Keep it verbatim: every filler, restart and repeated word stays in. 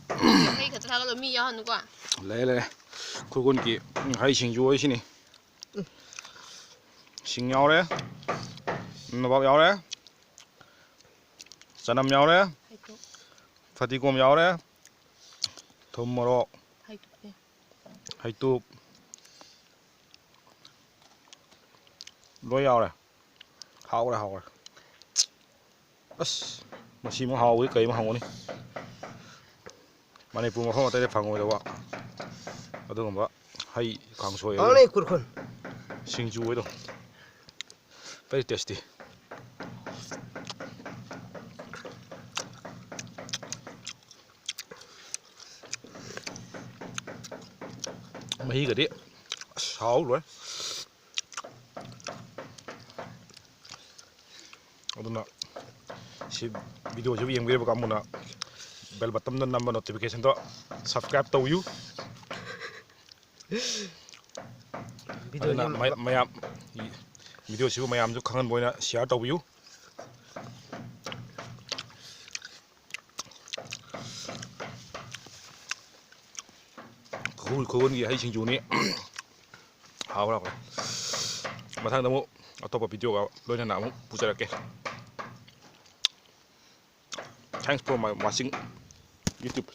ꯍꯩ ꯈꯛꯇ ꯊꯥꯒꯠꯂꯣ, ꯃꯤ ꯌꯥꯎꯍꯟꯅꯨꯀꯣ꯫ ꯂꯩꯔꯦ, ꯂꯩꯔꯦ꯫ ꯈꯨꯔꯈꯨꯜꯒꯤ ꯍꯩ ꯁꯤꯡꯖꯨ ꯍꯥꯏꯁꯤꯅꯤ꯫ ꯁꯤꯡ ꯌꯥꯎꯔꯦ, ꯅꯣꯕꯥꯞ ꯌꯥꯎꯔꯦ, ꯆꯅꯝ ꯌꯥꯎꯔꯦ, ꯍꯩꯇꯨꯞ꯫ ꯐꯗꯤꯒꯣꯝ ꯌꯥꯎꯔꯦ, ꯊꯨꯝ, ꯃꯣꯔꯣꯛ, ꯍꯩꯇꯨꯞꯅꯦ꯫ ꯍꯩꯇꯨꯞ, ꯂꯣꯏ ꯌꯥꯎꯔꯦ꯫ ꯍꯥꯎꯔꯦ, ꯍꯥꯎꯔꯦ꯫ ꯑꯁ, ꯃꯁꯤꯃꯨꯛ ꯍꯥꯎꯕꯗꯤ ꯀꯩꯃꯨꯛ ꯍꯪꯉꯨꯅꯤ? ꯃꯅꯤꯄꯨꯔ ꯃꯐꯝ ꯑꯇꯩꯗ ꯐꯪꯉꯣꯏꯗꯧꯕ ꯑꯗꯨꯒꯨꯝꯕ ꯍꯩ ꯀꯥꯡꯁꯣꯏ ꯑꯗꯨ, ꯍꯥꯎꯅꯤ ꯈꯨꯔꯈꯨꯜ꯫ ꯁꯤꯡꯖꯨ ꯍꯥꯏꯗꯣ, very tasty꯫ ꯃꯍꯤꯒꯗꯤ ꯑꯁ ꯍꯥꯎ ꯂꯣꯏ꯫ ꯑꯗꯨꯅ ꯁꯤ video ꯁꯤꯕꯨ ꯌꯦꯡꯕꯤꯔꯤꯕ ꯀꯥꯡꯕꯨꯅ bell button ꯗ ꯅꯝꯕ notification ꯗꯣ subscribe ꯇꯧꯕꯤꯌꯨ꯫ Video ꯑꯗꯨꯅ ꯌꯥꯝ ꯃꯌꯥꯝ, ꯃꯌꯥꯝ video ꯁꯤꯕꯨ ꯃꯌꯥꯝꯁꯨ ꯈꯪꯍꯟꯕ ꯑꯣꯏꯅ share ꯇꯧꯕꯤꯌꯨ꯫ ꯈꯨꯔꯈꯨꯜ, ꯈꯨꯔꯈꯨꯜꯒꯤ ꯍꯩ ꯁꯤꯡꯖꯨꯅꯤ꯫ ꯍꯥꯎꯔꯦ, ꯍꯥꯎꯔꯦ꯫ ꯃꯊꯪꯗ ꯑꯃꯨꯛ ꯑꯇꯣꯞꯄ video ꯒ ꯂꯣꯏꯅꯅ ꯑꯃꯨꯛ ꯄꯨꯖꯔꯛꯀꯦ꯫ Thanks for my watching YouTube.